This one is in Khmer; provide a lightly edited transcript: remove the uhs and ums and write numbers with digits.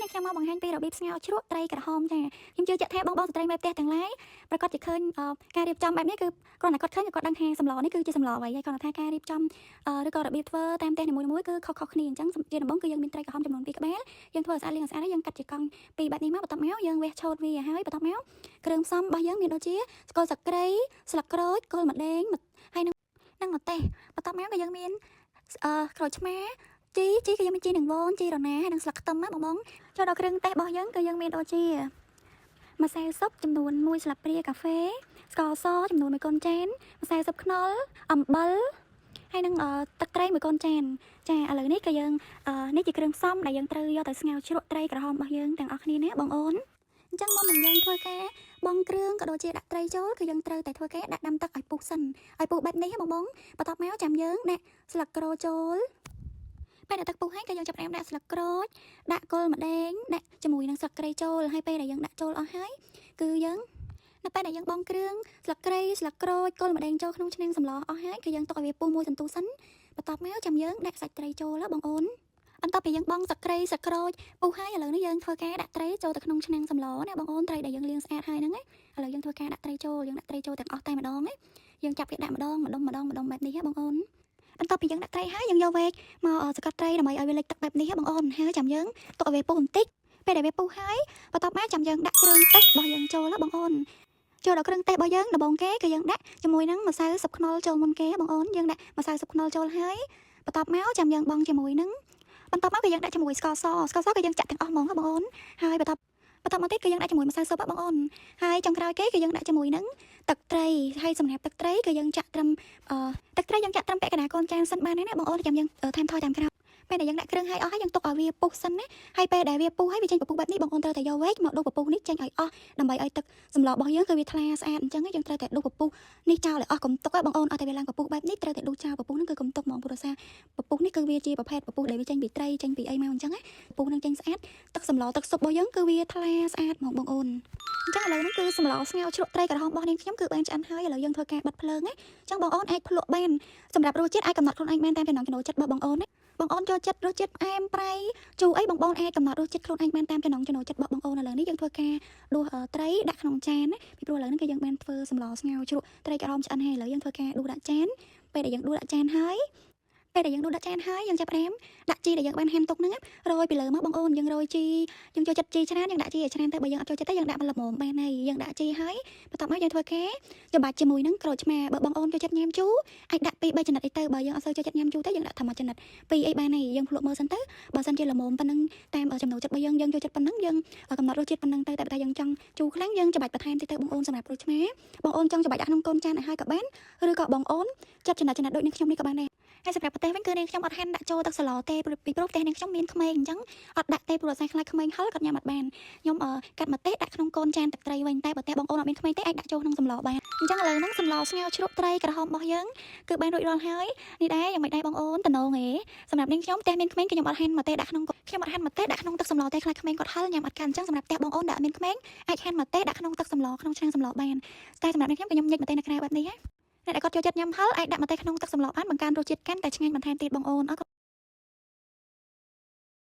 នេះខ្ញុំមកបង្ហាញពីរបៀបស្ងោរជ្រក់ត្រីក្រហមចាខ្ញុំជឿជាក់ថាបងបងស្ត្រីមេផ្ទះទាំងឡាយប្រកាសជាឃើញការរៀបចំបែបនេះគឺគ្រាន់តែគាត់ឃើញគាត់ដឹងថាសម្លនេះគឺជាសម្លអ្វីហើយគ្រាន់តែថាការរៀបចំឬក៏របៀបធ្វើតាមផ្ទះនីមួយៗគឺខុសៗគ្នាអញ្ចឹងជាដំបូងគឺយើងមានត្រីក្រហមចំនួន2ក្បាលយើងធ្វើឲ្យស្អាតលាងឲ្យស្អាតហើយយើងកាត់ជាកង់ពីរបែបនេះមកបន្ទាប់មកយើងវះឆូតវាហើយបន្ទាប់មកគ្រឿងផ្សំរបស់យើងមានដូចជាស្ករសក្រីស្លឹកក្រូចគល់ម្ដេងហើយនឹងនិងម្ទេសបន្ទាប់មកក៏យើងមានក្រូចឆ្មាជីជីក៏យើងមានជីនឹងវ៉នជីរណាហើយនិងស្លឹកខ្ទឹមណាបងបងចូលដល់គ្រឿងទេសរបស់យើងគឺយើងមានដូចជាម្សៅស៊ុបចំនួន1ស្លាបព្រាកាហ្វេស្ករសចំនួន1កូនចានម្សៅស៊ុបខ្នុរអំបិលហើយនឹងទឹកត្រី1កូនចានចាឥឡូវនេះក៏យើងនេះជាគ្រឿងផ្សំដែលយើងត្រូវយកទៅស្ងោរជ្រក់ត្រីក្រហមរបស់យើងទាំងអស់គ្នាណាបងអូនអញ្ចឹងមុននឹងយើងធ្វើការបង់គ្រឿងក៏ដូចជាដាក់ត្រីចូលគឺយើងត្រូវតែធ្វើការដាក់ដាំទឹកឲ្យពុះសិនឲ្យពុះបែបនេះបងបងបន្ទាប់មកចាំយើងដាក់ស្លឹកក្រូចចូលពេលដែលទឹកពុះហើយក៏យើងចាប់ផ្ដើមដាក់ស្លឹកក្រូចដាក់គល់ម្ដេងដាក់ជាមួយនឹងស្លឹកគ្រៃចូលហើយពេលដែលយើងដាក់ចូលអស់ហើយគឺយើងនៅពេលដែលយើងបង់គ្រឿងស្លឹកគ្រៃស្លឹកក្រូចគល់ម្ដេងចូលក្នុងឆ្នាំងសម្លអស់ហើយគឺយើងទុកឲ្យវាពុះមួយសន្ទុះសិនបន្ទាប់មកចាំយើងដាក់សាច់ត្រីចូលបងអូនបន្ទាប់ពីយើងបង់ស្លឹកគ្រៃស្លឹកក្រូចពុះហើយឥឡូវនេះយើងធ្វើការដាក់ត្រីចូលទៅក្នុងឆ្នាំងសម្លណាបងអូនត្រីដែលយើងលាងស្អាតហើយហ្នឹងណាឥឡូវយើងធ្វើការដាក់ត្រីចូលយើងដាក់ត្រីចូលទាំងអស់តែម្ដងណាយើងចាប់វាដាក់ម្ដងម្ដុំម្ដងម្ដុំបែបនេះណាបងអូនបន្ទាប់ពីយើងដាក់ត្រីហើយយើងយកវែកមកសង្កត់ត្រីដើម្បីឲ្យវាលិចទឹកបែបនេះបងអូនហើយចាំយើងទុកឲ្យវាពុះបន្តិចពេលដែលវាពុះហើយបន្ទាប់មកចាំយើងដាក់គ្រឿងទេសរបស់យើងចូលណាបងអូនចូលដល់គ្រឿងទេសរបស់យើងដំបូងគេគឺយើងដាក់ជាមួយនឹងម្សៅស៊ុបខ្នុរចូលមុនគេបងអូនយើងដាក់ម្សៅស៊ុបខ្នុរចូលហើយបន្ទាប់មកចាំយើងបង់ជាមួយនឹងបន្ទាប់មកគឺយើងដាក់ជាមួយស្ករសស្ករសគឺយើងចាក់ទាំងអស់ហ្មងបងអូនហើយបន្ទាប់បន្ទាប់មកទៀតគឺយើងដាក់ជាមួយម្សៅស៊ុបបងអូនហើយចុងក្រោយគេគឺយើងដាក់ជាមួយនឹងទឹកត្រីហើយសម្រាប់ទឹកត្រីគឺយើងចាក់ត្រឹមអឺទឹកត្រីយើងចាក់ត្រឹមពាក់កណ្ដាលកូនចានសិនបានហើយណាបងអូនចាំយើងថែមថយតាមក្រោយពេលដែលយើងដាក់គ្រឿងហើយអស់ហើយយើងទុកឲ្យវាពុះសិនណាហើយពេលដែលវាពុះហើយវាចេញពពុះបែបនេះបងអូនត្រូវតែយកវែកមកដុសពពុះនេះចេញឲ្យអស់ដើម្បីឲ្យទឹកសម្លរបស់យើងគឺវាថ្លាស្អាតអញ្ចឹងយើងត្រូវតែដុសពពុះនេះចោលឲ្យអស់កុំទុកឲ្យបងអូនឲ្យតែវាឡើងពពុះបែបនេះត្រូវតែដុសចោលពពុះហ្នឹងគឺកុំទុកហ្មងព្រោះសារពពុះនេះគឺវាជាប្រភេទពពុះដែលវាចេញពីត្រីចេញពីអីមកអញ្ចឹងណាពពុះនឹងចេញស្អាតទឹកសម្លទឹកស៊ុបរបស់យើងគឺវាថ្លាស្អាតហ្មងបងអូនអញ្ចឹងឥឡូវនេះគឺសម្លស្ងោរជ្រក់ត្រីក្រហមរបស់នាងខ្ញុំគឺបានឆ្អិនហើយឥឡូវយើងធ្វើការបិទភ្លើងណាអញ្ចឹងបងអូនអាចភ្លក់បានសម្រាប់រសជាតិអាចកំណត់ខ្លួនឯងបានតាមចំណង់ចំណូលចិត្តរបស់បងអូនណាបងអូនចូលចិត្តរសជាតិផ្អែមប្រៃជូរអីបងបងអាចកំណត់រសជាតិខ្លួនឯងបានតាមចំណង់ចំណូលចិត្តរបស់បងអូនឥឡូវនេះយើងធ្វើការដួសត្រីដាក់ក្នុងចានណាពីព្រោះឥឡូវនេះគឺយើងបានធ្វើសម្លស្ងោរជ្រក់ត្រីក្រហមឆ្អិនហើយឥឡូវយើងធ្វើការដួសដាក់ចានពេលដែលយើងដួសដាក់ចានហើយពេលដែលយើងដួសដាក់ចានហើយយើងចាប់ផ្ដើមដាក់ជីដែលយើងបានហាន់ទុកហ្នឹងរោយពីលើមកបងអូនយើងរោយជីយើងចូលចិត្តជីច្រើនយើងដាក់ជីឲ្យច្រើនទៅបើយើងអត់ចូលចិត្តទេយើងដាក់មកល្មមបានហើយយើងដាក់ជីហើយបន្ទាប់មកយើងធ្វើការច្បាច់ជាមួយនឹងក្រូចឆ្មាបើបងអូនចូលចិត្តញ៉ាំជូរអាចដាក់ពី3ចំណិតអីទៅបើយើងអត់សូវចូលចិត្តញ៉ាំជូរទេយើងដាក់តែមួយចំណិតពីរអីបានហើយយើងភ្លក់មើលសិនទៅបើសិនជាល្មមប៉ុណ្ណឹងតាមចំណូលចិត្តរបស់យើងយើងចូលចិត្តប៉ុណ្ណឹងយើងកំណត់រសជាតិប៉ុណ្ណឹងទៅតែបើថាយើងចង់ជូរខ្លាំងយើងច្បាច់បន្ថែមទៀតទៅបងអូនសម្រាប់ក្រូចឆ្មាបងអូនចង់ច្បាច់ដាក់ក្នុងកូនចានឲ្យហើយក៏បានឬក៏បងអូនចាត់ចំណិតចំណិតដូចនឹងខ្ញុំនេះក៏បានដែរហើយសម្រាប់ប្រទេសវិញគឺនាងខ្ញុំអត់ហាន់ដាក់ចូលទឹកសម្លទេពីព្រោះផ្ទះនាងខ្ញុំមានក្មេងអញ្ចឹងអត់ដាក់ទេព្រោះអាខ្លាចក្មេងហិលគាត់ញ៉ាំអត់បានខ្ញុំកាត់ម្ទេសដាក់ក្នុងកូនចានទឹកត្រីវិញតែបើផ្ទះបងអូនអត់មានក្មេងទេអាចដាក់ចូលក្នុងសម្លបានអញ្ចឹងឥឡូវហ្នឹងសម្លស្ងោរជ្រក់ត្រីក្រហមរបស់យើងគឺបានរួចរាល់ហើយនេះដែរយ៉ាងម៉េចដែរបងអូនតំណងឯងសម្រាប់នាងខ្ញុំផ្ទះមានក្មេងគឺខ្ញុំអត់ហាន់ម្ទេសដាក់ក្នុងខ្ញុំអត់ហាន់ម្ទេសដាក់ក្នុងទឹកសម្លទេខ្លាចក្មេងគាត់ហិលញ៉ាំអត់កាន់អញ្ចឹងសម្រាប់ផ្ទះបងអូនដែលអត់មានក្មេងអាចហាន់ម្ទេសដាក់ក្នុងទឹកសម្លក្នុងឆ្នាំងសម្លបានតែសម្រាប់នាងខ្ញុំគឺខ្ញុំញិចម្ទេសនៅក្រៅបែបនេះណាអ្នកដែលគាត់ចូលចិត្តញ៉ាំហឹរអាចដាក់ម្ទេសក្នុងទឹកសម្លបានបង្កើនរសជាតិកាន់តែឆ្ងាញ់បន្ថែមទៀតបងអូនអរគុណ។